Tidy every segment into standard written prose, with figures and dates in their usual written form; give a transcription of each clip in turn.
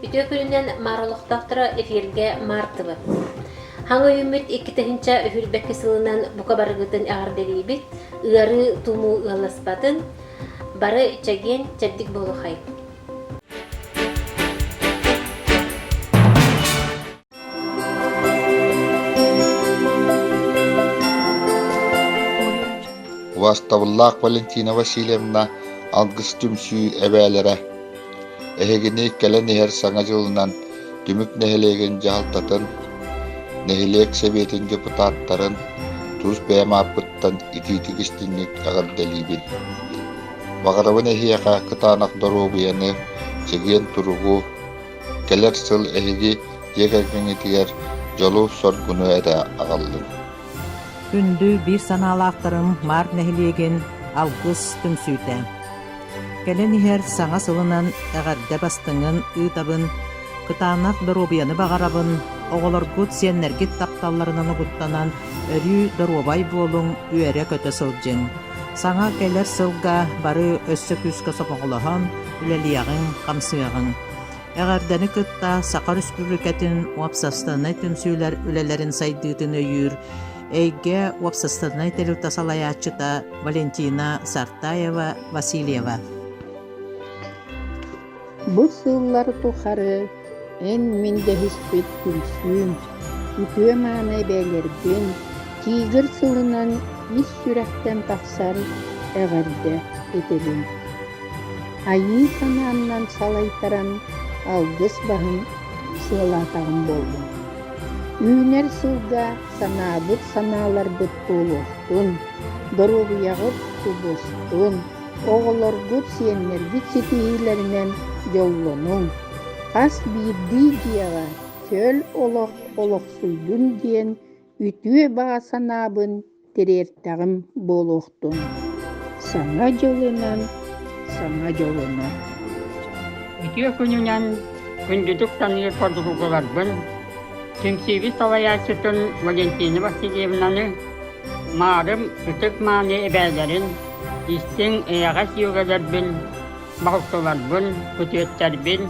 Үтүө күнүнэн Маар олохтоохторо эфиргэ Маар тылы. Хаҥ үүммүт 2022 сылынан бука барыгытын эҕэрдэлиибит, ыарыы тумуу ыалласпатын, бары чэгиэн чэбдик буолухай. Убаастабыллаах Валентина Васильевна Алгыс түмсүү эбээлэрэ, эһигини кэлэн иһэр Саҥа дьылынан Түмүк нэһилиэгин дьаһалтатын, нэһилиэк сэбиэтин депутаттарын тус бэйэм ааппыттан итиитик-истиҥник эҕэрдэлиибин. Баҕарабын эһиэхэ кытаанах доруобуйаны, чэгиэн туругу, Кэлэр сыл эһиги дьиэ кэргэҥҥитигэр дьолу-соргуну эрэ аҕаллын. Күндү биир санаалаахтарым Маар нэһилиэгин Алгыс түмсүүтэ. Кэлэн иһэр саҥа сылынан эҕэрдэ бастыҥын ыытабын, кытаанах доруобуйаны баҕарабын, оҕолоргут, сиэннэргит тапталларынан угуттанан өрүү доруобай буолуҥ, үөрэ-көтө сылдьыҥ. Саҥа кэлэр сылга бары өссө күүскэ сомоҕолоһон үлэлиэҕиҥ, хамсыаҕыҥ. Эҕэрдэни кытта Саха Өрөспүүбүлүкэтин уопсастыбаннай түмсүүлэр үлэлэрин сайдыытын өйүүр Эйгэ уопсастыбаннай тэрилтэ салайааччыта Валентина Сартаева-Васильева. Бу сыллар тухары эн-мин дэһиспит күлсүүм, үтүө-мааны эбээлэрбин Тигр сылынан ис сүрэхтэн тахсар эҕэрдэ этэбин. Айыы санааннан салайтаран алгыс баһын сыалаатаҕым буоллун. Үүнэр сылга санаабыт санааларбыт туолуохтун, доруобуйаҕыт тубустун, оҕолоргут, сиэннэргит ситиһиилэринэн дьоллонуҥ. Хас биирдии дьиэҕэ чөл олох олохсуйдун диэн үтүө баҕа санаабын тириэртэҕим буолуохтун. Саҥа дьылынан, саҥа дьолунан. Үтүө күнүнэн күндүтүк саныыр подругаларбын, түмсүүбүт салайааччытын Валентина Васильевнаны, Маарым ытык-мааны эбээлэрин, истиҥ эйэҕэс дьүөгэлэрбин, балтыларбын, күтүөттэрбин,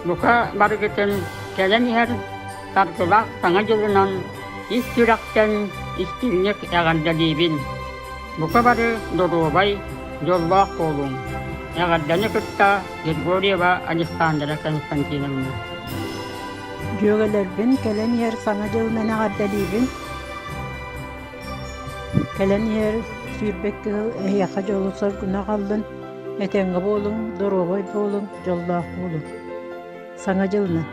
бука барыгытын кэлэн иһэр саргылаах Саҥа дьылынан ис сүрэхтэн истиҥник эҕэрдэлиибин! Бука бары доруобай, дьоллоох буолуҥ! Эҕэрдэни кытта Григорьева Александра Константиновна. Дьүөгэлэрбин кэлэн иһэр Саҥа дьылынан эҕэрдэлиибин! Кэлэн иһэр 22 сыл эһиэхэ дьолу-соргуну аҕаллын, этэҥҥэ буолуҥ, доруобай буолуҥ, дьоллоох буолуҥ! Саҥа дьылынан!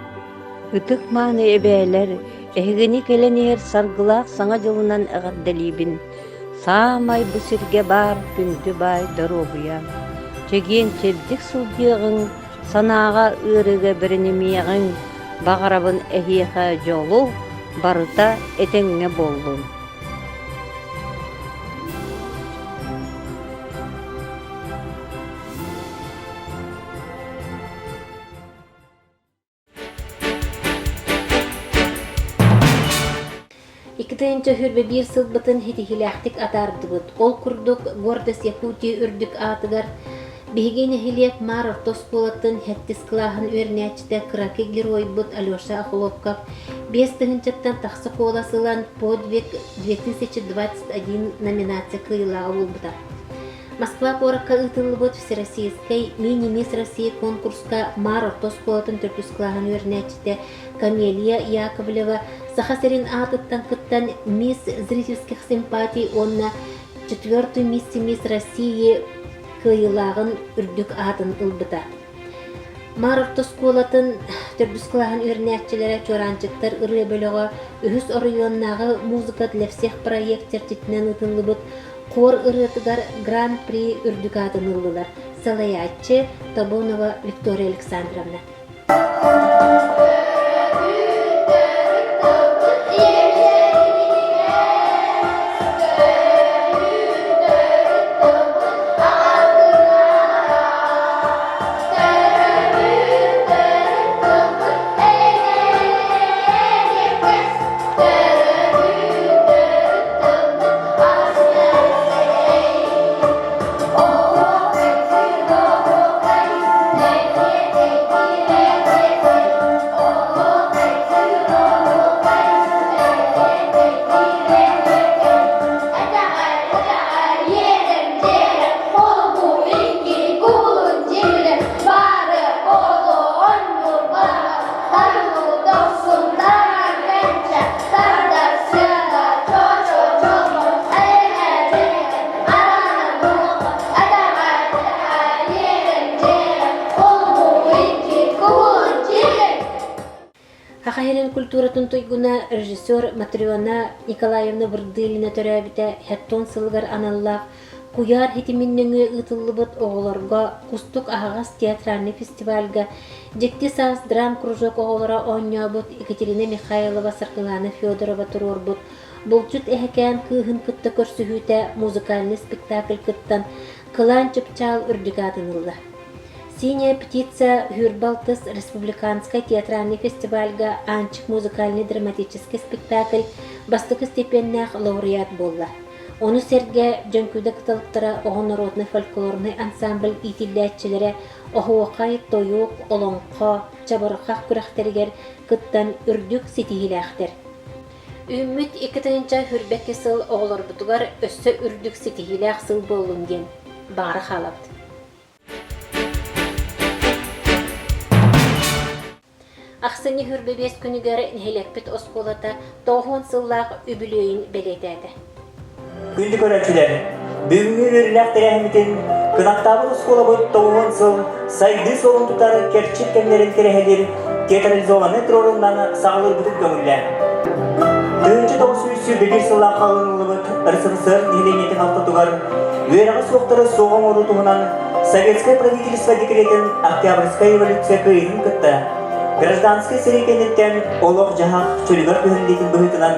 Ытык-мааны эбээлэр, эһигини кэлэн иһэр саргылаах Саҥа дьылынан эҕэрдэлиибин! Саамай бу сиргэ баар күндү баай доруобуйа. Чэгиэн-чэбдик сылдьыаҕыҥ, санааҕа ыарыыга бэринимиэҕиҥ, баҕарабын эһиэхэ дьолу, барыта этэҥҥэ буоллун! 2021 сылбытын ситиһиилээхтик атаардыбыт. Ол курдук, Гордость Якутии үрдүк аатыгар биһиги нэһилиэк Маар орто оскуолатын сэттис кылааһын үөрэнээччитэ кыракый геройбут Алеша Охлопков 5 тыһыынчаттан тахса куолас ылан «Подвиг 2021» номинация кыайыылааҕа буолбута. Москва куоракка ыытыллыбыт Всероссийскай мини-мисс России конкурска Маар орто оскуолатын төрдүс кылааһын үөрэнээччитэ Камелия Яковлева Саха сирин аатыттан кыттан Мисс зрительских симпатий уонна четвертый мисс мисс России кыайыылааҕын үрдүк аатын ылбыта. Маар орто оскуолатын төрдүс кылааһын үөрэнээччилэрэ Чуораанчыктар ырыа бөлөҕө үһүс оройуоннааҕы «Музыка для всех» проект чэрчитинэн ыытыллыбыт Хор ырыатыгар Гран-при үрдүк аатын ыллылар салайааччы Тобонова Виктория Александровна. Саха сирин культуратын туйгуна режиссер Матрена Николаевна Вырдылина төрөөбүтэ Хеттон сылыгар аналлаах куйаар ситимин нөҥүө ыытыллыбыт оҕолорго Кустук аһаҕас театральнай фестивальга Дьикти саас драм-кружок оҕолоро оонньообут Екатерина Михайлова, Саргылана Федорова туруорбут Булчут эһэкээн кыыһын кытта көрсүһүүтэ музыкальнай спектакль кыттан Кылаан чыпчаал үрдүк аатын ылла. «Синяя птица» Хүрбалтыс республиканскай театральный фестивальга Аанчык музыкальный драматический спектакль бастакы степеннээх лауреат буолла. Ону сэргэ Дьөҥкүүдэ кыталыктара оҕо народнай фольклорнай ансамбль иитиллээччилэрэ оһуохай, тойук, олоҥхо, чабырҕах күрэхтэригэр кыттан үрдүк ситиһиилээхтэр. Үүммүт 2022 сыл оҕолорбутугар өссө үрдүк ситиһиилээх сыл буоллун диэн баҕара хаалабыт. Ахсынньы 25 күнүгэр нэһилиэкпит оскуолата 90 сыллаах үбүлүөйүн бэлиэтээтэ. Күндү көрөөччүлэр, бүгүҥҥү үөрүүлээх тэрээһиммитин кынаттаабыт оскуолабыт 90 сыл сайдыы суолун тутар кэрчик кэмнэрин кэрэһэлиир театрализованнай туруорунан саҕалыырбытын көҥүллээн. 1921 сыллаахха ылыныллыбыт РСФСР нэһилиэнньэтин ортотугар үөрэҕи суохтары суох оҥоруу туһунан Советское правительство декретин Октябрьская революция кыайыытын кытта гражданскай сэрии кэнниттэн олох-дьаһах чөлүгэр түһэриллиитин быһыытынан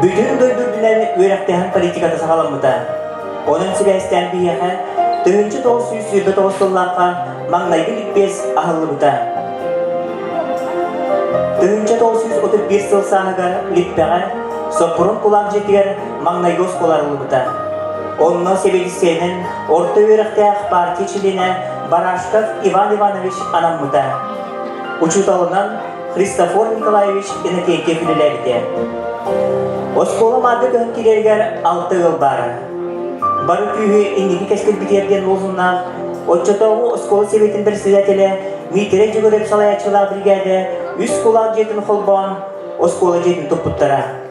бүтүн дойду үрдүнэн үөрэхтээһин политиката саҕаламмыта. Онон сибээстээн биһиэхэ 1929 сыллаахха маҥнайгы ликбез аһыллыбыта. 1931 сыл сааһыгар Липпэҕэ Соппурун кулаак дьиэтигэр маҥнайгы оскуола арыллыбыта. Онно сэбиэдиссэйинэн орто үөрэхтээх партия чилиэнэ Барашков Иван Иванович анаммыта. Учууталынан Христофор Николаевич Иннокентьев үлэлээбитэ. Оскуола маады көһөн киирэригэр алта ыал баара. Бары күүһү инники кэскилбитигэр диэн лозуннаах оччотооҕу оскуола сэбиэтин председателэ Дмитрий Дьөгүрэп салайааччылаах биригээдэ үс кулаак дьиэтин холбоон оскуола дьиэтин туппуттара.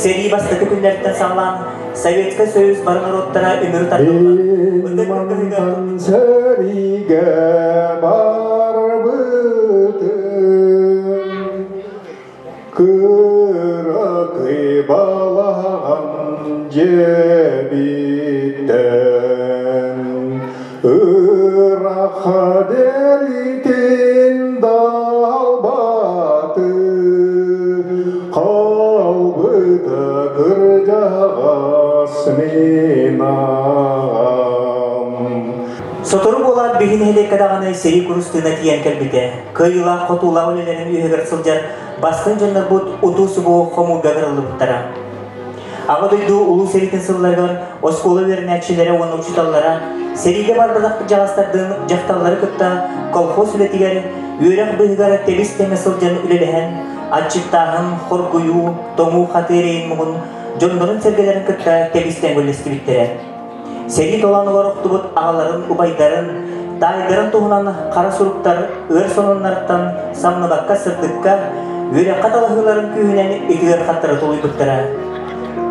Сэрии бастакы күннэриттэн саҕалаан Советскай Союз бары норуоттара үмүрү тардыллан ытык кыргыһыыга сэриигэ барбытым Кыракый балаҕан дьиэбиттэн ыраха дэритин далбаты Халбыта кырдьаҕас мин аҕам. Сотору буолаат биһи нэһилиэккэ даҕаны сэрии курус тыына тиийэн кэлбитэ. Кыайыылаах-хотуулаах үлэлэрин үөһүгэр сылдьар бастыҥ дьоннорбут утуу-субуу хомуурга ыҥырыллыбыттара. Аҕа дойду Улуу сэриитин сылларыгар оскуола үөрэнээччилэрэ уонна учууталлара сэриигэ барбатах кырдьаҕастардыын дьахталлары кытта колхоз үлэтигэр, үөрэх быыһыгар тэбис-тэҥэ сылдьан үлэлэһэн, аччыктааһын, хоргуйуу, тоҥуу-хатыы эрэйин муҥун дьоннорун-сэргэлэрин кытта тэбис-тэҥ үллэстибиттэрэ. Сэрии толоонугар охтубут аҕаларын, убайдарын, таайдарын туһунан хара суруктар ыар сонуннартан самныбакка сырдыкка, үөрэххэ талаһыыларын күүһүнэн ити ыарахаттары тулуйбуттара.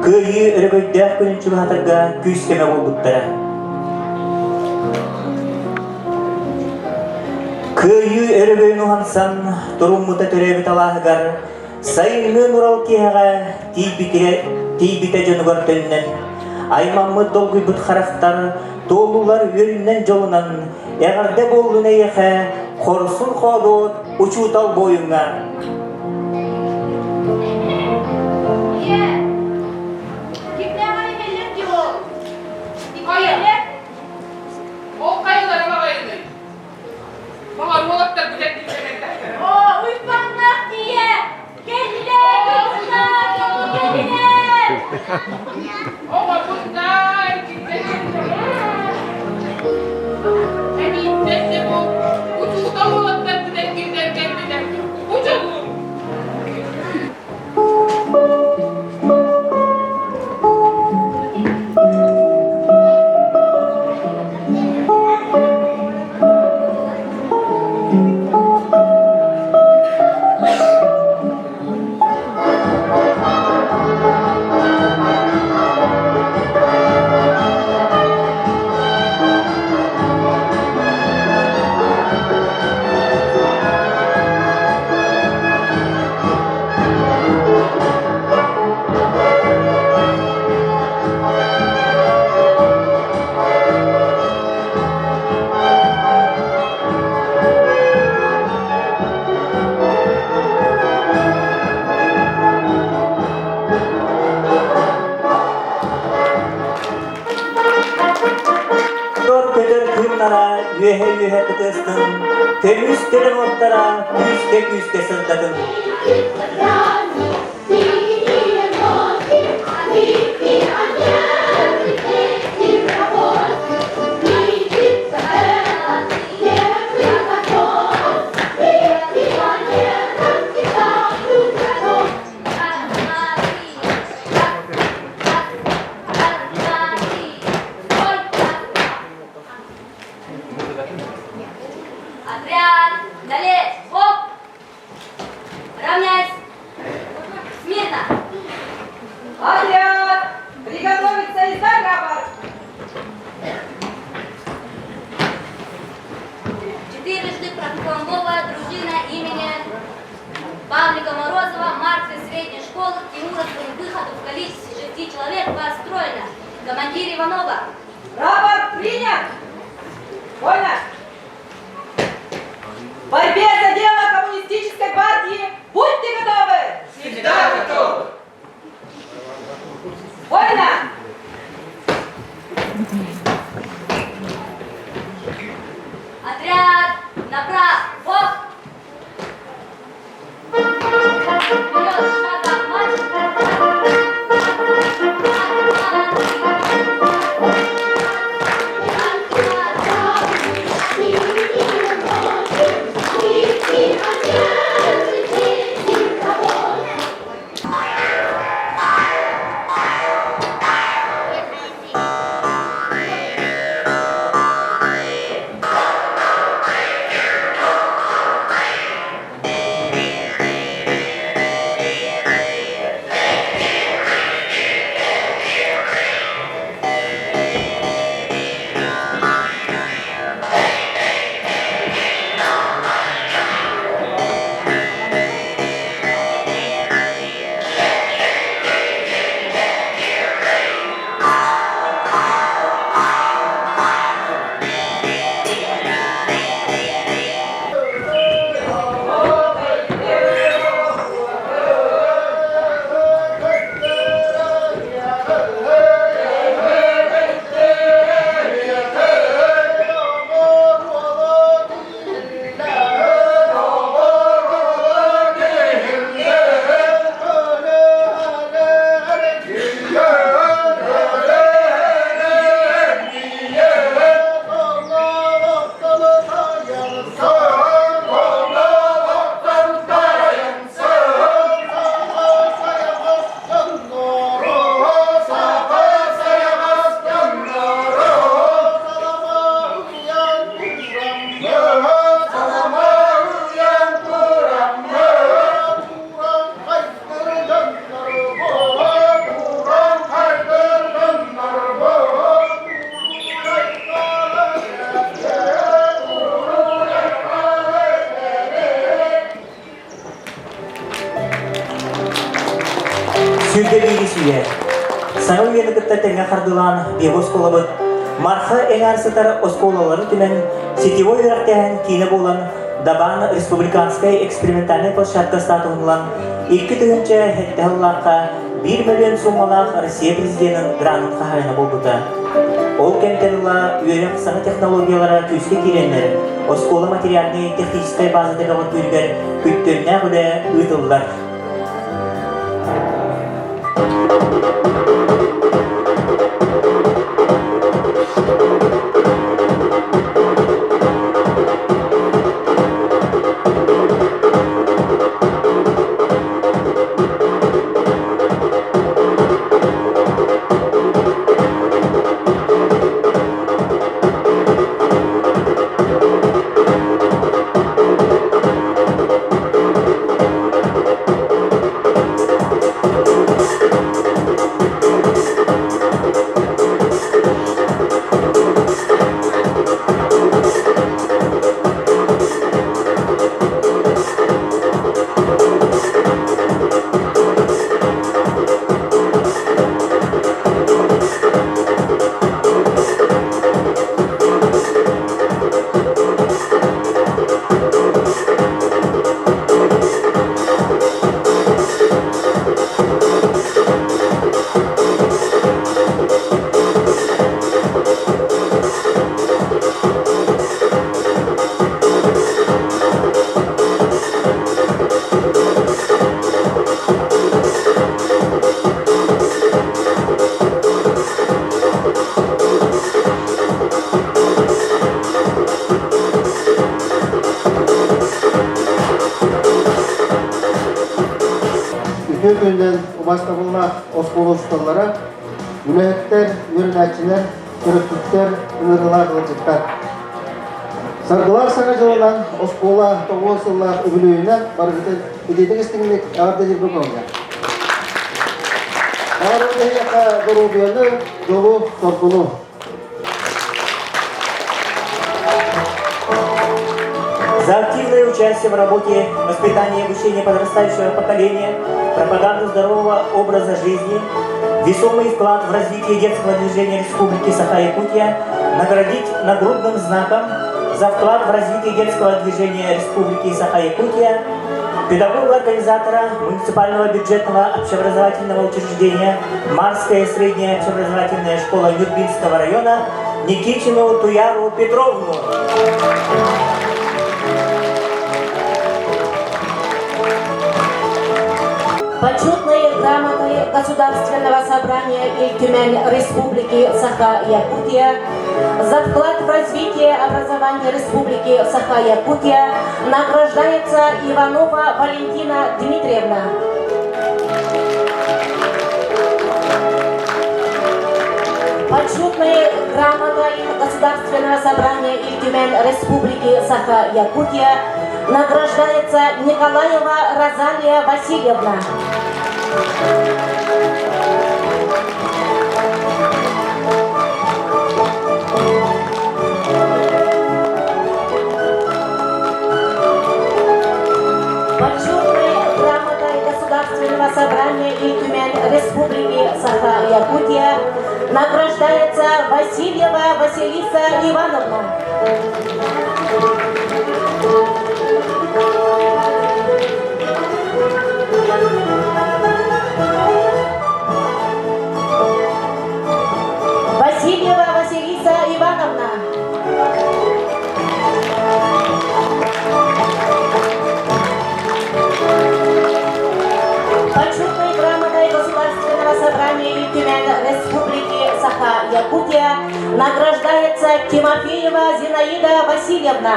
Кыайыы өрөгөйдөөх күнүн чугаһатарга күүс-көмө буолбуттара. Кыайыы өрөгөйүн уһансан туруммута төрөөбүт алааһыгар Сайыҥҥы нурал киэһэҕэ тиийбитигэр тиийбитэ дьонугар төннөн, аймаммыт долгуйбут харахтар туоллулар үөрүнэн дьолунан, эҕэрдэ буоллун эйиэхэ, хорсун хоодуот учуутал буойуҥҥа. Ийэ, кимнээҕэр иһэллэр дии ол? Иккиэлэр? Ол хайалара баҕайыный? Баҕар уолаттар бүтэрдииллэр Оо, Уйбаннаах! Көтөр кыымнара үөһэ-үөһэ кытыастын, көмүс төлөн уоттара күүскэ-күүскэ сырдатын. Отряд, налезь, оп! Равняйсь! Смирно! Отряд! Приготовиться и за рапорт! Четырежды профланговая дружина имени Павлика Морозова Марской средней школы к Тимуровскому выходу в количестве шести человек построена. Командир Иванова. Рапорт принят! Вольно! В борьбе за дело коммунистической партии будьте готовы! Всегда готовы! Вольно! Отряд направо! Вперед, шагом марш! Раз, два, три. Раз, два, три. Сүүрдэ биири сүүйэ. Саҥа үйэни кытта тэҥҥэ хардыылаан биһиги оскуолабыт Марха эҥээр сытар оскуолалары түмэн сетевой үөрэхтээһин киинэ буолан Дабаан республиканскай экспериментальнай площадка статуһун ылан 2007 сыллаахха биир мөлүйүөн суумалаах Россия президенин гранын хаһаайына буолбута. Ол кэмтэн ыла үөрэх саҥа технологиялара күүскэ киирэннэр, оскуола материальнай техническай базата бөҕөргүүрүгэр күттүөннээх үлэ ыытыллар. Үтүө күнүнэн убаастабыллаах оскуола учууталлара, үлэһиттэр, үөрэнээччилэр, төрөппүттэр, ыҥырыылаах ыалдьыттар. Саргылаах Саҥа дьылынан оскуола тоҕуон сыллаах үбүлүөйүнэн барыгытын итиитик истиҥник эҕэрдэлииргэ көҥүллэр. Баҕарабын эһиэхэ доруобуйаны, дьолу, соргуну. За активное участие в работе воспитания и обучения подрастающего поколения, пропаганду здорового образа жизни, весомый вклад в развитие детского движения Республики Саха-Якутия наградить нагрудным знаком за вклад в развитие детского движения Республики Саха-Якутия педагога-организатора муниципального бюджетного общеобразовательного учреждения Марская средняя общеобразовательная школа Нюрбинского района Никитину Туяру Петровну. Почетные грамоты Государственного собрания Ильтюмень Республики Саха-Якутия за вклад в развитие образования Республики Саха-Якутия награждается Иванова Валентина Дмитриевна. Почетной грамотой Государственного собрания Ильтюмень Республики Саха-Якутия награждается Николаева Розалия Васильевна. Почетной грамотой Государственного собрания Ильтюмень Республики Саха-Якутия награждается Васильева Василиса Ивановна. Васильева Василиса Ивановна. Почетной грамотой Государственного собрания Ильтюмень Республики Саха-Якутия награждается Тимофеева Зинаида Васильевна.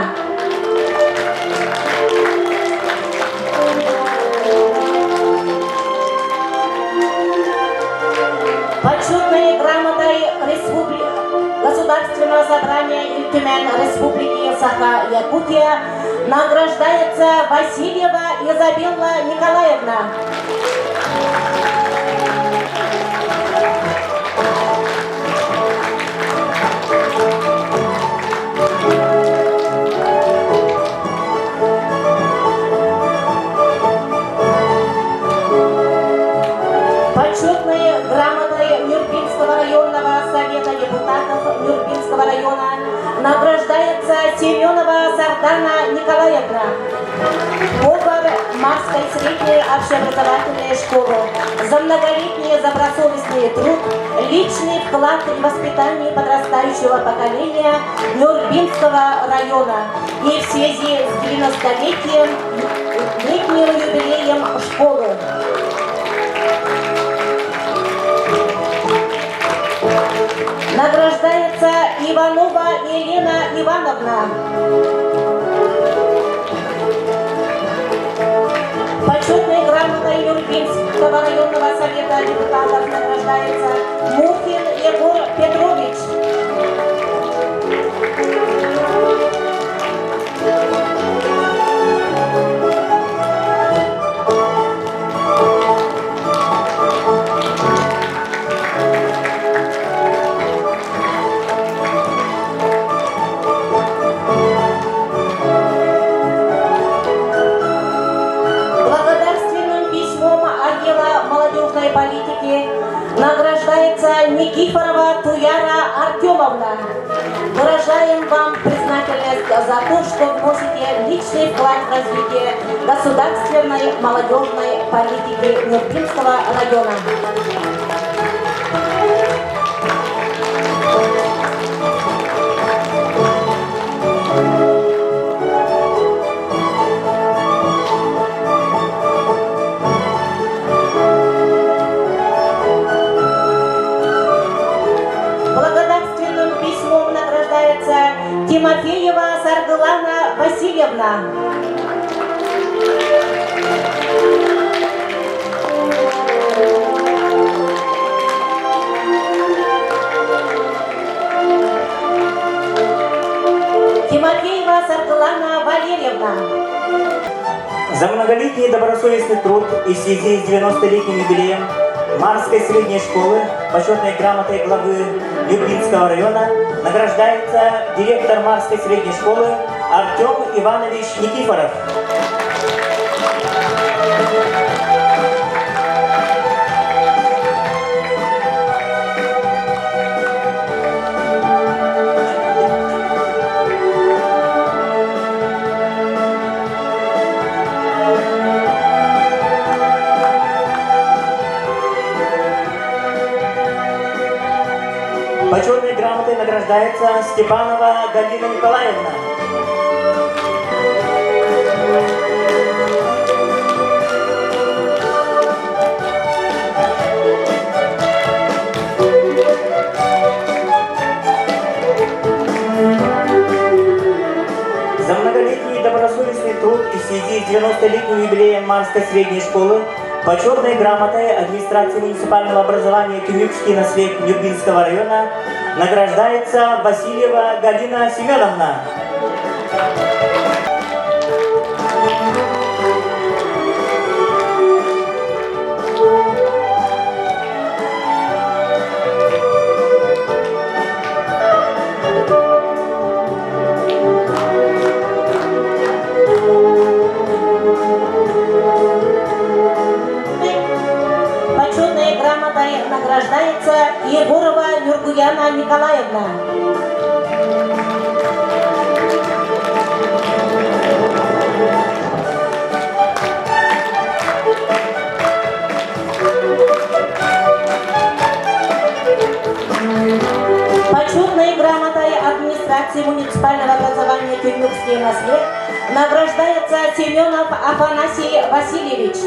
Почетной грамотой Республи... Государственного собрания Ильтюмень Республики Саха-Якутия награждается Васильева Изабелла Николаевна. Почетные грамотой Нюрбинского районного совета депутатов Нюрбинского района награждается Семенова Сардана Николаевна, повар Марской средней общеобразовательной школы за многолетний добросовестный труд, личный вклад в воспитание подрастающего поколения Нюрбинского района и в связи с 90-летием летним юбилеем школы. Награждается Иванова Елена Ивановна. Почетной грамотой Нюрбинского районного совета депутатов награждается Мухин Егор Петрович. Благодарственным письмом отдела молодежной политики награждается Никифорова Туяра Артемовна. Выражаем вам признательность за то, что вносите личный вклад в развитие государственной молодежной политики Нюрбинского района. Благодарственным письмом награждается Тимофеева Саргылана Васильевна. Тимофеева Саргылана Валерьевна. За многолетний добросовестный труд и в связи с 90-летним юбилеем Марской средней школы почетной грамотой главы Нюрбинского района награждается директор Марской средней школы Артем Иванович Никифоров. Почетной грамотой награждается Степанова Галина Николаевна. За многолетний добросовестный труд и в связи с 90-летним юбилеем Марской средней школы почетной грамотой администрации муниципального образования Тюмюкский наслед Нюрбинского района награждается Васильева Галина Семеновна. Почетной грамотой награждается Егорова Нюргуяна Николаевна. Почетной грамотой администрации муниципального образования Тюрьмукский наслед награждается Семенов Афанасий Васильевич.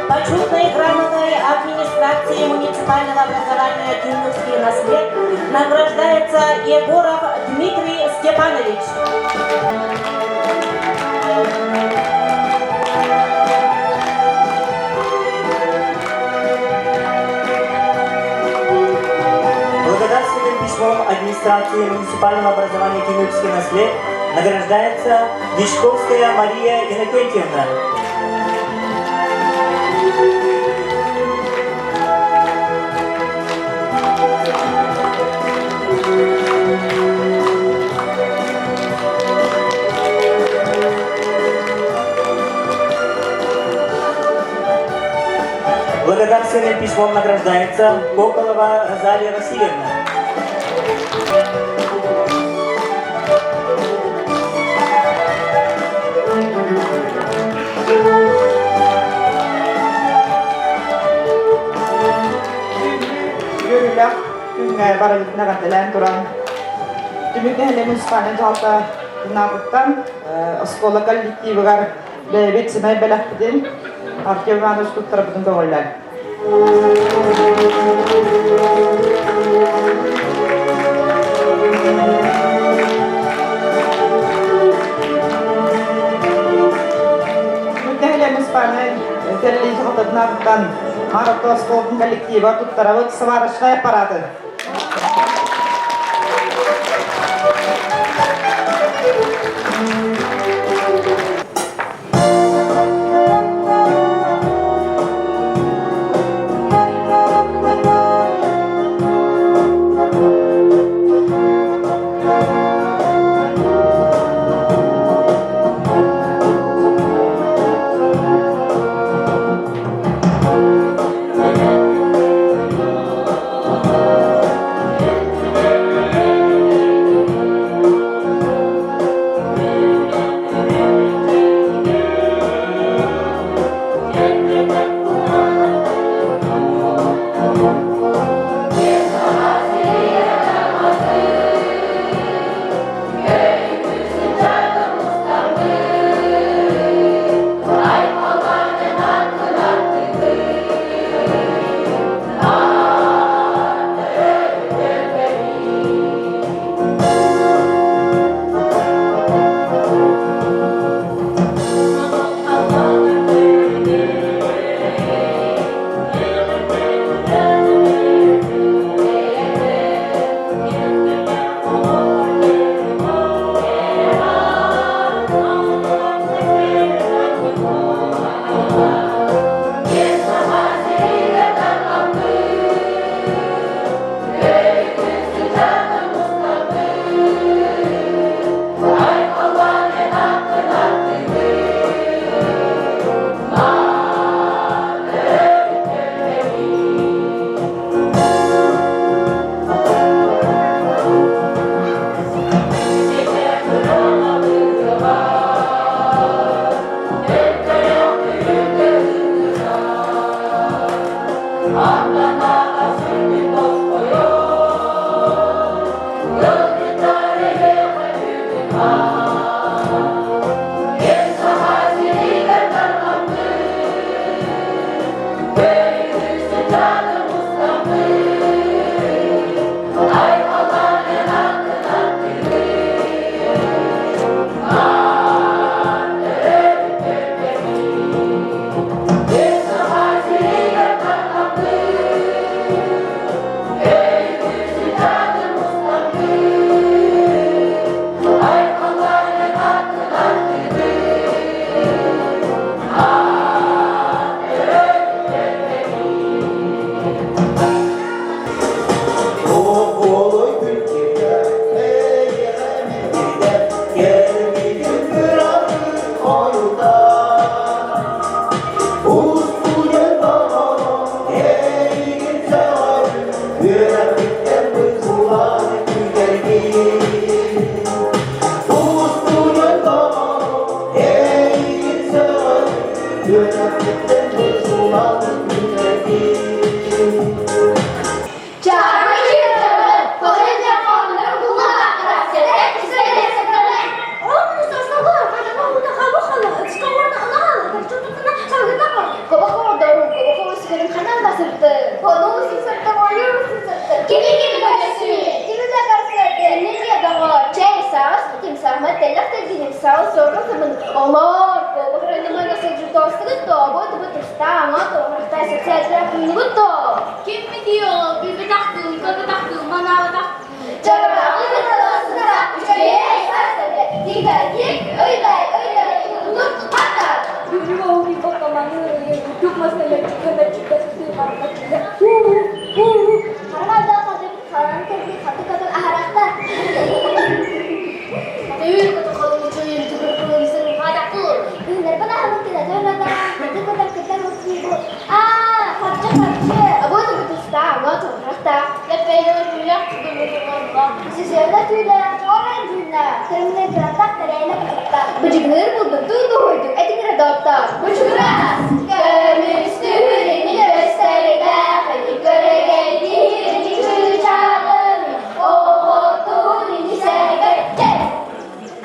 Почетной грамотой администрации муниципального образования Тюмюкский наслед награждается Егоров Дмитрий Степанович. Благодарственным письмом администрации муниципального образования Тюмюкский наслед награждается Дичковская Мария Иннокентьевна. Благодарственным письмом награждается Коколова Розалия Васильевна. Үөрүүлээх күҥҥэ барыбытын эҕэрдэлээн туран, түмүк нэһилиэк муниципальнай дьаһалта аатыттан оскуола коллективыгар бэйэбит сэмэй бэлэхпитин Артем Иванович туттарбытын көҥүллээн. Түмүк нэһилиэк муниципальнай тэриллии дьаһалтатын аатыттан Маар оскуолатын коллектива туттарабыт сварочнай аппараты.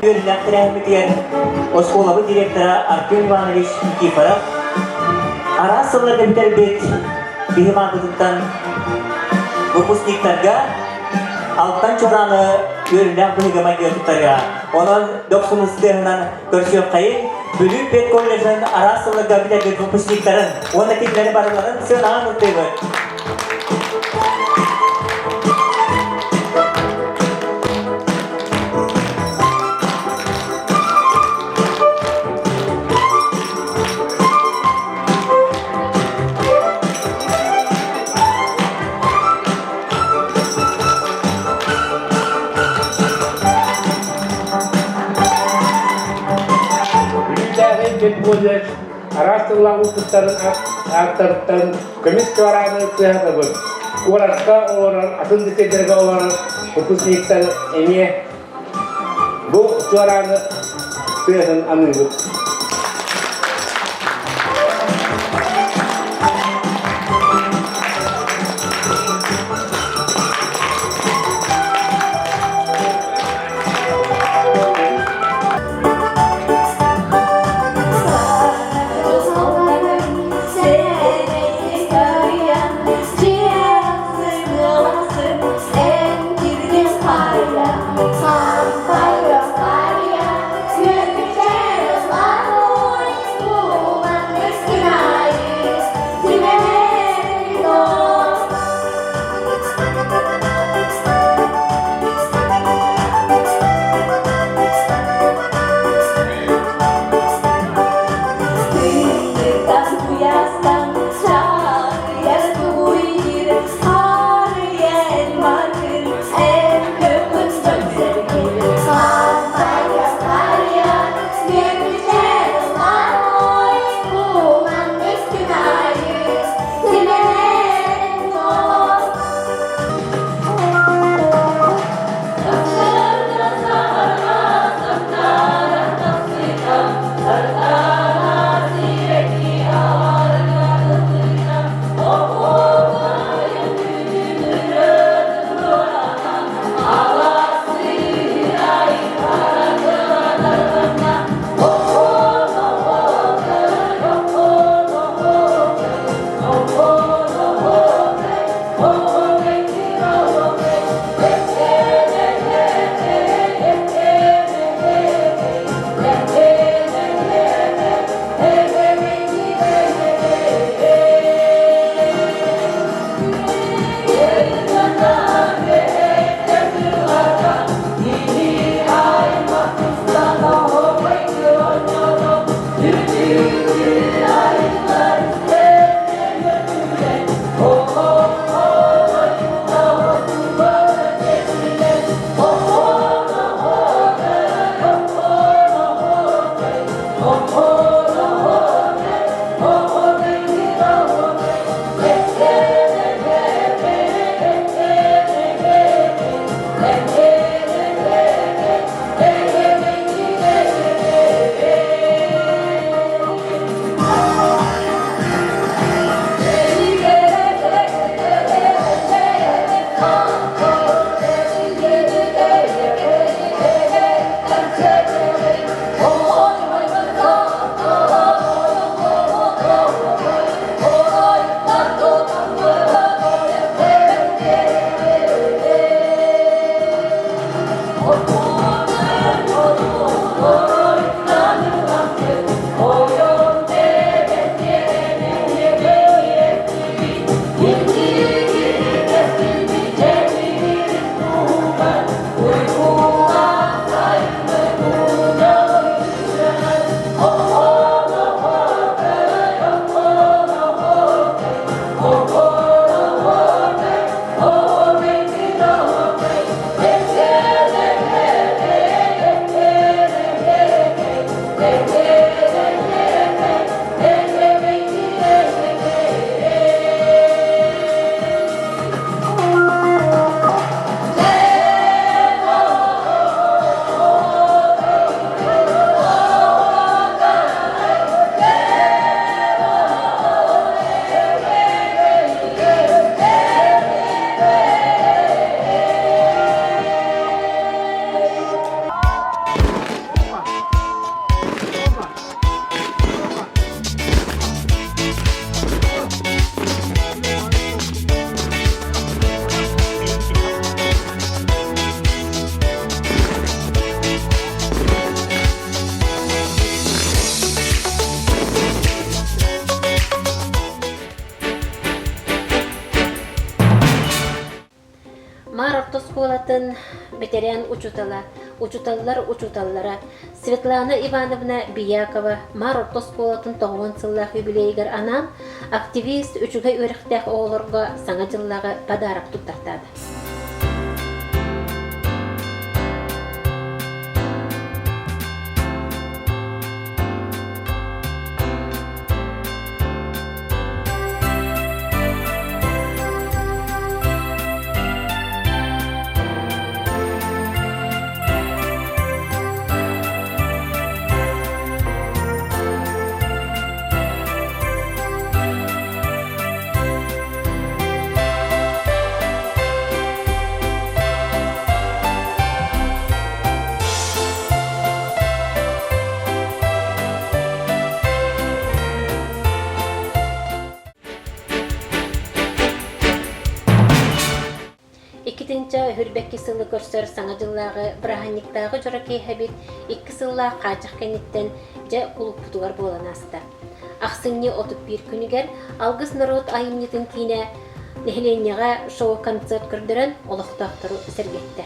Үөрүүлээх тэрээһиммитигэр оскуолабыт директора Артем Иванович Никифоров араас сылларга бүтэрбит биһи маанытыттан выпускниктарга Алтан Чорааны үөрүүлээх быһыыга-майгыга туттарыа. Онон дохсун ыстыаһынан көрсүөххэйин Бүлүү педколледжын араас сылларга бүтэрбит выпускниктарын уонна кинилэри барыларын сыанаҕа ыҥыртыыбыт. Бүлүүтээҕи педколледж араас тыллаах укпуттарын ааттарыттан көмүс чуорааны тыаһатабыт. Куоракка олорор, атын да сирдэргэ олорор выпускниктар эмиэ бу чуорааны тыаһын аныыбыт. орто оскуолатын бэтэрээн учуутала, учууталлар учууталлара Светлана Ивановна Биякова Маар орто оскуолатын тоҕуон сыллаах юбилейыгар анаан активист үчүгэй үөрэхтээх оҕолорго Саҥа дьыллааҕы подарок туттартаата. Иккитинчэ үһүрбэкки сылы көрсөр Саҥа дьыллааҕы бырааһынньыктааҕы дьоро киэһэбит икки сыллаах хааччах кэнниттэн дьэ кулуппутугар буолан ааста. Ахсынньы 31 күнүгэр Алгыс норуот айымньытын киинэ нэһилиэнньэҕэ шоу-концерт көрдөрөн олохтоохтору сэргэттэ.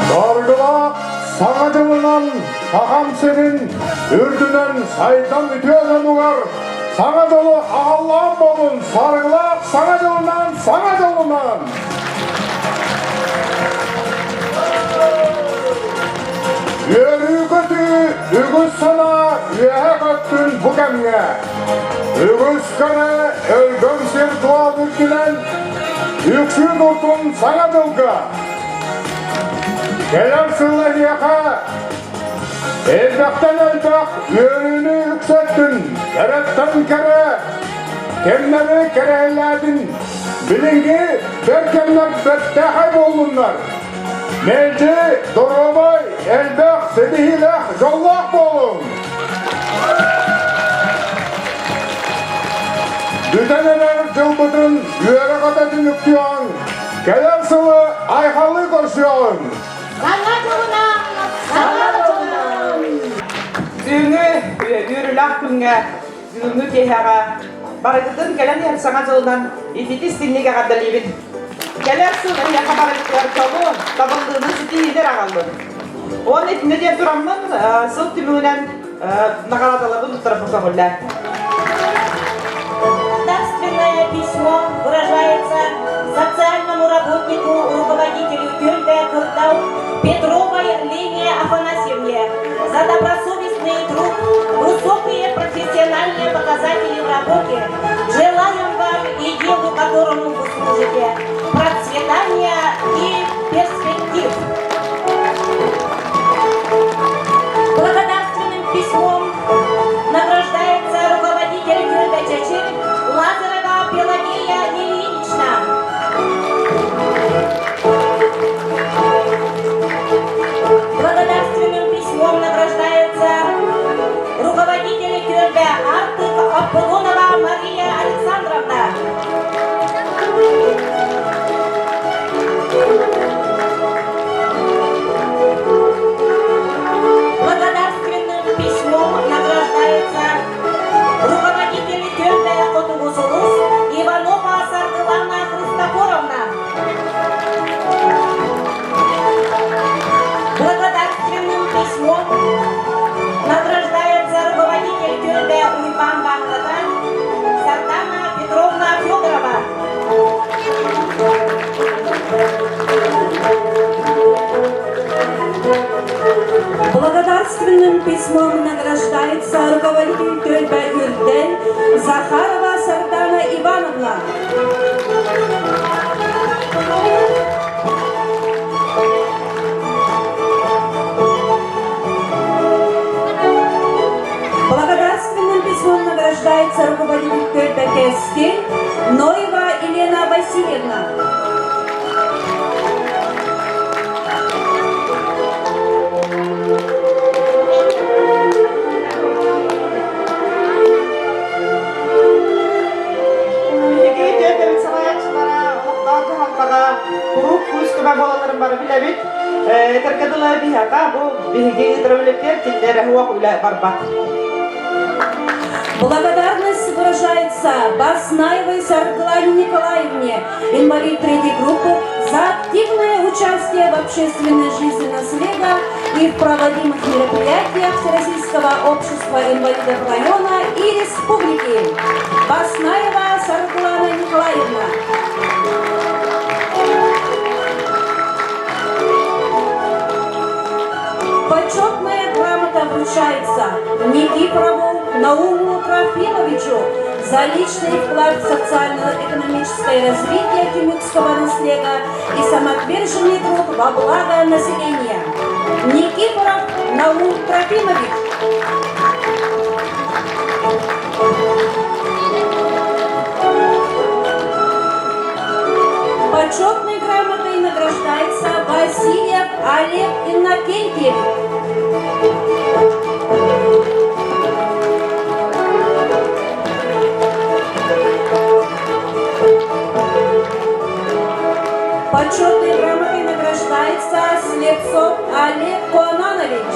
Саргылаах Саҥа дьылынан Сахам сирин үрдүнэн сайдан үтүө дьонугар Саҥа дьолу аҕаллаҕын! Дьоллоох буолун, саргылаах Саҥа дьылынан, Саҥа дьылынан! Үөрүү-көтүү, үгүс санаа үөһэ көттүн бу кэмҥэ. Үгүс кэрэ өлгөм сир дуол үрдүнэн үксүү туртун Саҥа дьылга. Кэлэр сыл эһиэхэ элбэхтэн элбэх үөрүүнү үксэттин, кэрэттэн кэрэ кэмнэри кэрэһэлээтин, билиҥҥи бэр кэмнэр бэртээхэй буоллуннар. Мэлдьи доруобай, элбэх, ситиһиилээх, дьоллоох буолуҥ! Бүтэн эрэр дьылбытын үөрэ-көтө түмүктүөҕүҥ, кэлэр сылы айхаллыы көрсүөҕүҥ! Саҥа дьылынан! Саҥа дьылынан! Бүгүҥҥү үөрүүлээх күҥҥэ, бүгүҥҥү киэһэҕэ барыгытын кэлэн иһэр Саҥа дьылынан итити-истиҥник эҕэрдэлиибин! Кэлэр сыл эһиэхэ барыгытыгар дьолу, табыллыыны, ситиһиилэр аҕаллын. Уонна итиннэ диэн тураммын, сыл түмүгүнэн наҕараадаларбын туттарарбын көҥүллээн. Благодарственное письмо выражается социальному работнику, руководителю Тюльбе Кырдал Петровой Лене Афанасьевне за добросовестный труд, высокие профессиональные показатели в работе. Желаем вам и делу, которому вы служите, процветания и перспектив. Благодарственным письмом награждается руководитель Тюльбе Чечер Лазарева Пелагея Ильинична. Благодарственным письмом награждается руководитель Тюльбе Артык Аполлонова Мария Александровна. Благодарственным письмом награждается руководитель Тюльбе Хотугу Иванова Саргылана Христофоровна. Благодарственным письмом награждается руководитель Тюльбе Уйбан Бахтата Сардана Петровна Федорова. Благодарственным письмом награждается руководитель Тюльбе Юрден Захарова Сардана Ивановна. Благодарственным письмом награждается руководитель Тюльбе Кэскил Ноева Елена Васильевна. Биһиги түөтэбит салайааччылара олохтоох дьаһалтаҕа куруук күүс-көмө буолалларын бары билэбит. Этэргэ дылы биһиэхэ бу биһиги ыытар үлэбитигэр кинилэр эһуох үлэ барбат. Благодарность выражается Баснаевой Саргылане Николаевне, инвалид третьей группы, за активное участие в общественной жизни наслега и в проводимых мероприятиях Всероссийского общества инвалидов района и республики. Баснаева Саргылана Николаевна. Почетная грамота вручается Никифорову Науму Трофимовичу за личный вклад в социально-экономическое развитие Тюмюкского наслега и самоотверженный труд во благо населения. Никифоров Наум Трофимович. Почетной грамотой награждается Васильев Олег Иннокентьевич. Почетной грамотой награждается Слепцов Олег Куананович.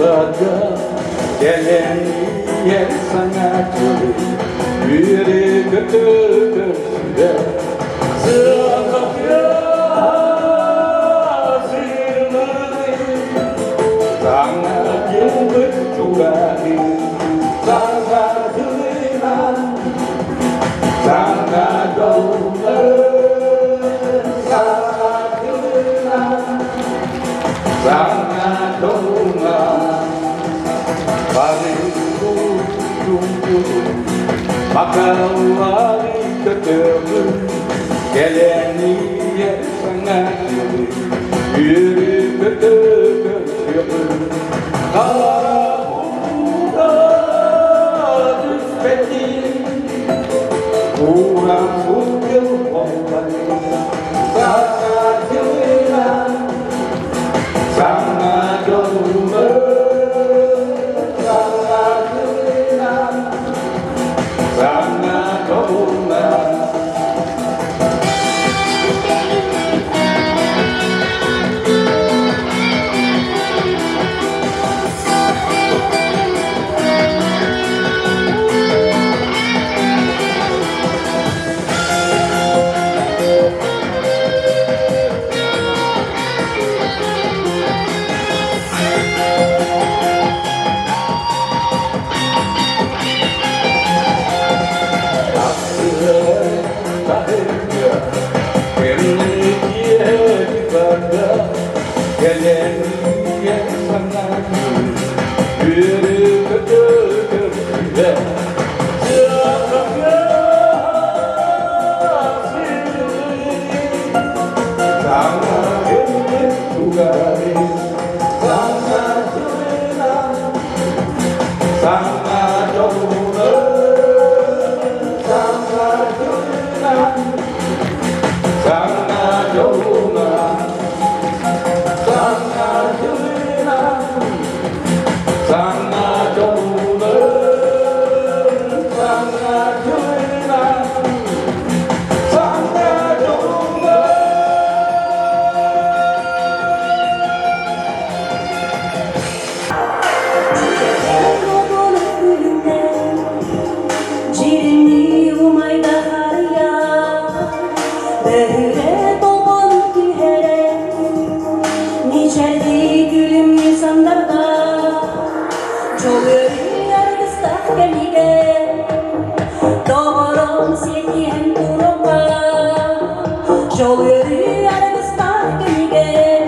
барга Кэлэн иһэр саҥа дьылы Үөрэ-көтө көрсүбэ Сыаҕа Саҥа дьылбыт чугаһыы Саҥа дьылынан Саҥа дьоллорун Саҥа дьылынан Саҥа дьолунан Бары Бакаллары көтөҕүн Кэлэн иһэр саҥа дьылы Үөрүү-көтө көрсүөҕүн Хараҕыта түспэтин Кууран сылдьыл буолбатын Саҥа дьылынан Саҥа дьолунан Саҥа дьылынан Саҥа дьолунан Саҥа дьоллор, саҥа дьылынан, саҥа дьолунан, саҥа дьылынан, саҥа дьоллор, саҥа дьылынан, саҥа дьолунан. Дьиримнии умайда харыйа, Бөһүрэ толбон түһэрэ, Мичэрдии күлүмнүү сандарда, Дьол үөрүү аргыстаах кэмигэр, Доҕорум сиэтиһэн турума, Дьол үөрүү аргыстаах кэмигэр,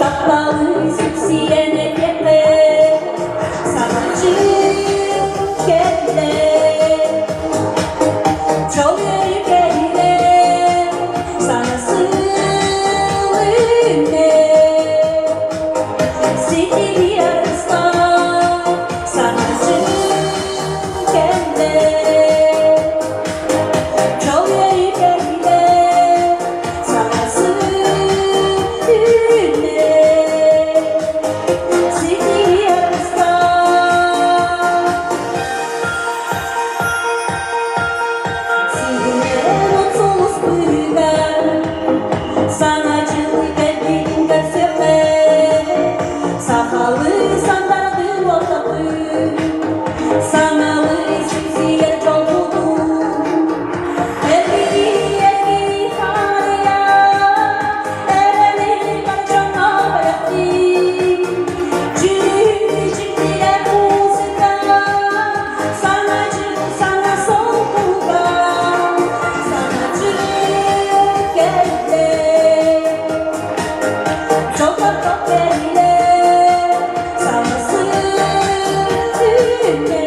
Тапталы сипсийэн этиэххэ, Саҥа дьыл кэллэ, дьол үөрүү кэллэ, Саҥа сыл үүннэ, ситиһии аргыстаах Саҥа дьыл кэллэ, дьол үөрүү кэллэ, Саҥа сыл үүннэ, ситиһии аргыстаах. Сиһинэн от сулус быыһыгар Саҥа дьыл кэлбитин көрсүөххэ, Сахалыы сандардыы уотабыт, Саҥалыы сипсийэр дьолбутун. Эргийии, эргийии харыйа, Эрэли бар дьоҥҥо бэлэхтии. Дьүрүһүй дьиктилэр музыка, Саҥа дьыл, саҥа солкуга, Саҥа дьыл кэллэ. Дьоллорго кэллэ, Саҥа сыл үүннэ.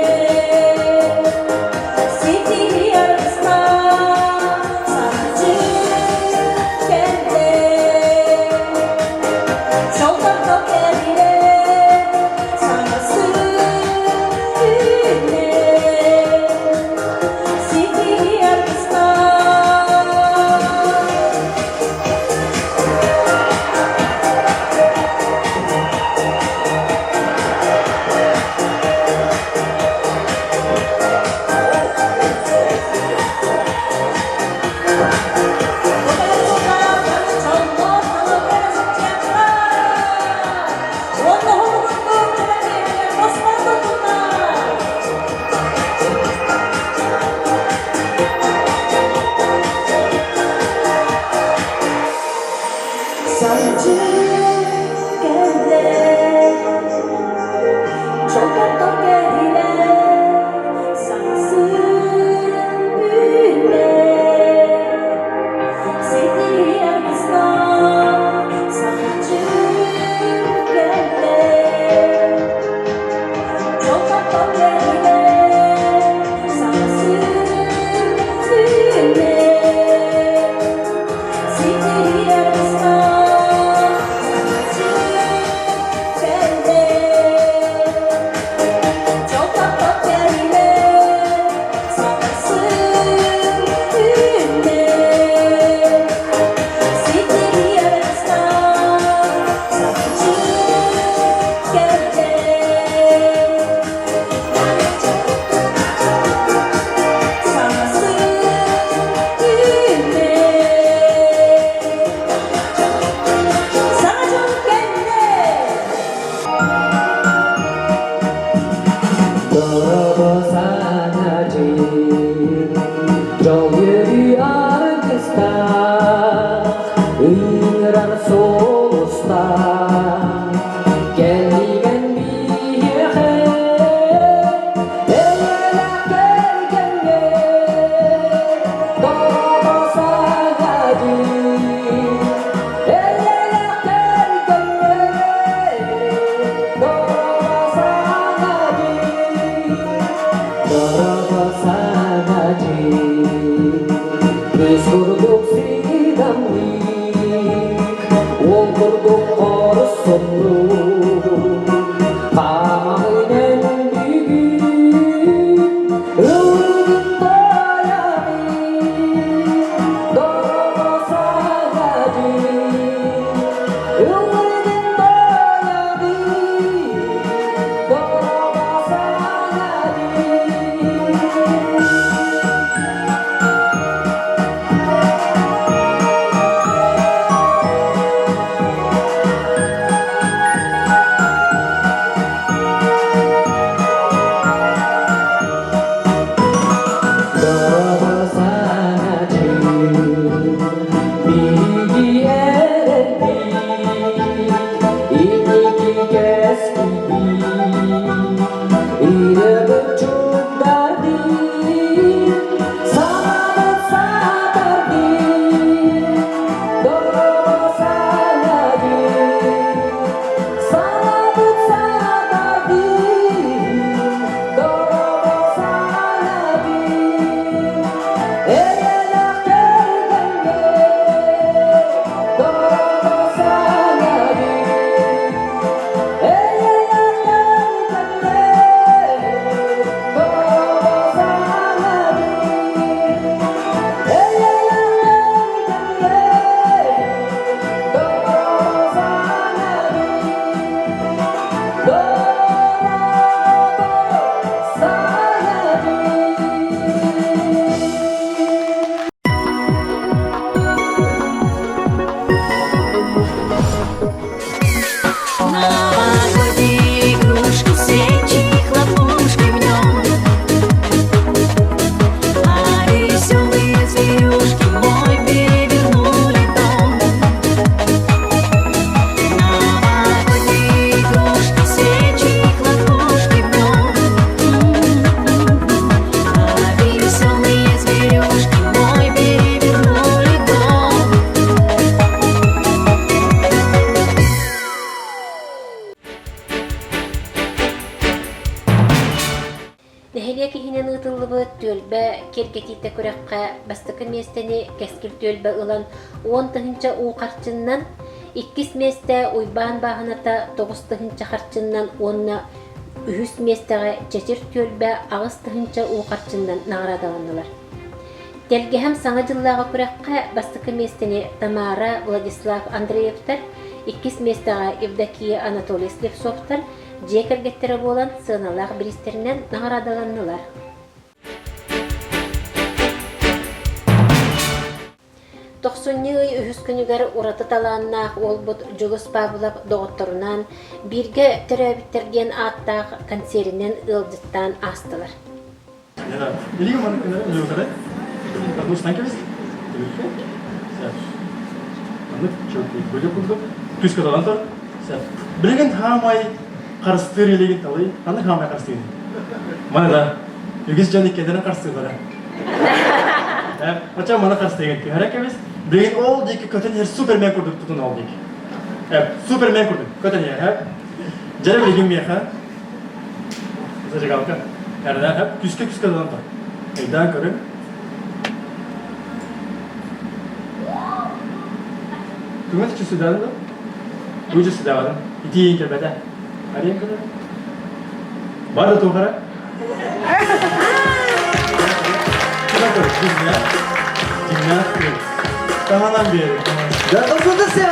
Дорого саҥа дьыл, дьол үөрүү аргыстаах, ыҥырар сулустаах, кэллигэн биһиэхэ, эйэлээх кэргэҥҥэ, дорого саҥа дьыл, эйэлээх кэргэҥҥэ, дорого саҥа дьыл, дорого саҥа дьыл, Кыыс курдук сыыдамнык, уол курдук хорсуннук, хаамаҕынан бүгүн ыллыгын тойоҕун, дорого саҥа дьыл, ыллыгын тойоҕун, дорого саҥа дьыл. Дорого саҥа дьыл, биһиги эрэлбит, инники кэскилбит, Ырыабыт чугдардын, санаабыт саатардын, дорого саҥа дьыл, санаабыт саатардын, дорого саҥа дьыл, эйэлээх кэргэҥҥэ, дорого саҥа дьыл. Новогодние игрушки, свечи, хлопушки в нем. А веселые зверюшки мой перевернули дом. Новогодние игрушки, свечи, хлопушки в нем. А веселые зверюшки мой перевернули дом. Нэһилиэк иһинэн ыытыллыбыт түөлбэ киэргэтиитэ күрэххэ бастакы миэстэни Кэскил түөлбэ ылан 10 000 уу харчыннан, иккис миэстэ Уйбаан бааһыната 9000 харчыннан уонна үһүс миэстэҕэ Чэчир түөлбэ 8000 уу харчыннан наҕараадаланнылар. Тэлгэһэм Саҥа дьыллааҕы күрэххэ бастакы миэстэни Тамара, Владислав Андреевтар, иккис миэстэҕэ Евдокия, Анатолий Слепцовтар дьиэ кэргэттэрэ буолан сыаналаах бириистэринэн наҕараадаланнылар. Тохсунньу ый үһүс күнүгэр ураты талааннаах уолбут Дьулус Павлов доҕотторунаан бииргэ төрөөбүттэр диэн ааттаах концеринэн ыалдьыттаан аастылар. Билигин маннык ньуутары одну кэбис. Маннык бөлө курдук түс көтөҕөн тұр. Билигин хаамай харыстыыр илигин талый. Ханнык хаамай харыстыыр? Мана да. Үгүс дьон иккедерин харыстыылара. Оча мана харыстыгын түһэрэ кэбис. Билигин ол диэки көтөн иһэр супермен курдук тутун ол диэки. Супермен курдук көтөн иһэр. Дьэ билигин миэхэ Зажигалка. Эрдээх күскэ-күскэ ылан тұр. Өйдөөн көрүҥ. Түҥэс чүсүдэн да? Бу чүсүдэҕин. Итиин кэлбэтэ. Арыйан көрөр. Бар да туохара. Кына көр, дьиҥнээх. Дьиҥнээх күн. Таһынан биэрин. Да тосудася!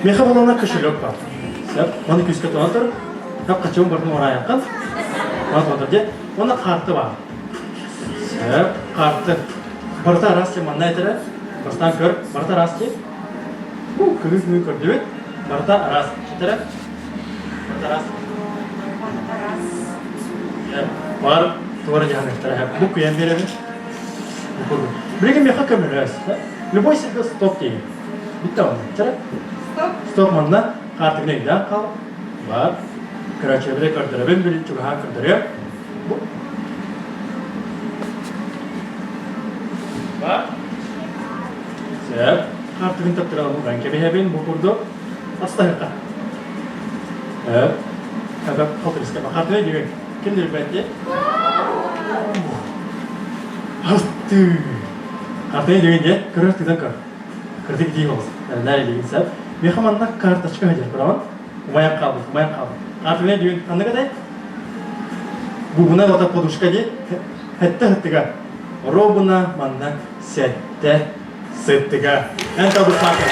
Меха болана кошелек бар. Сөп. Оны күүскэ туһан тур. Хөп хачым бұрын орайыққан. Оны туһан де. Оны қарты бар. Сөп. Қарты. Барыта арас те манна этэрэ. Бастан көр. Барыта арас те. Бу күнү күнү көрдүбүт. Барыта арас. Этэрэ. Барыта арас. Бар туора дьаһаныктара. Бу куйан биэрэбин. Бу курдук. Билигин меха көмөлөс. Любой сиргэ стоп дейин. Бүттэ онно. Чара? Стоп. Стоп манна хаартыгын өйдөөн хаал. Бар. Көрөөчүлэри көрдөрөбүн, били чугаһаан көрдөрүөм. Бу. Бар. Сөп. Хаартыгын таптыралым уган кэбиһэбин бу курдук. Астаһыка. Өп. Хата халтырыска. Хаартыгын өйдүүгүн. Ким билбэт Астыы. Хаартыгын өйдүүгүн диэ. Көрөр тыынан көр. Кырдык дии олус. Наар илигин сап. Меха манна карточка хадьар кураман. Умайан хаалбыт, умайан хаалбыт. Карточка дүйүн ханнык этэй? Бубуна ота подушка ди. Хэтте хыттыга. Робуна манна сэтте сыттыга. Эн табыспакын.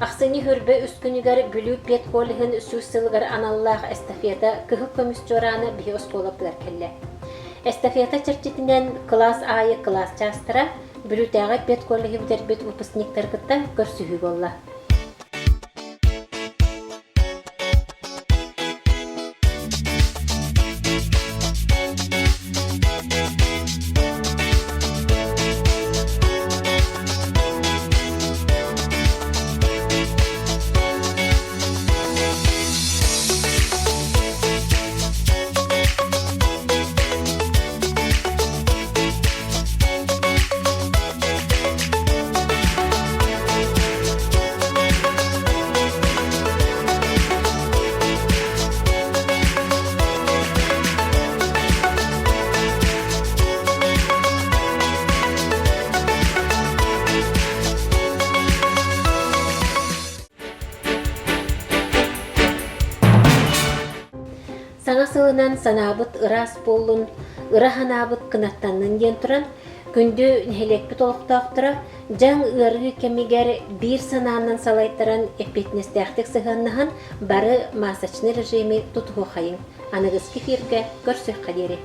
Ахсынньы хүрбэ үс күнүгэр Бүлүү педколлеһын сүүс сылыгар аналлаах эстафета Кыһыл көмүс чуораана биһи оскуолабытыгар кэллэ. Эстафета чэрчитинэн кылаас аайы кылаас чаастара Бүлүүтээҕи педколлеһы бүтэрбит выпускниктары кытта көрсүһүү буолла. Саҥа сылынан санаабыт ыраас буоллун, ыра санаабыт кынаттаннын диэн туран, күндү нэһилиэкпит олохтоохторо дьаҥ ыарыы кэмигэр биир санаанан салайтаран эппиэтинэстээхтик сыһыаннаһан бары масочный режими тутуһуохайыҥ. Аныгыскы эфиргэ көрсүөххэ диэри.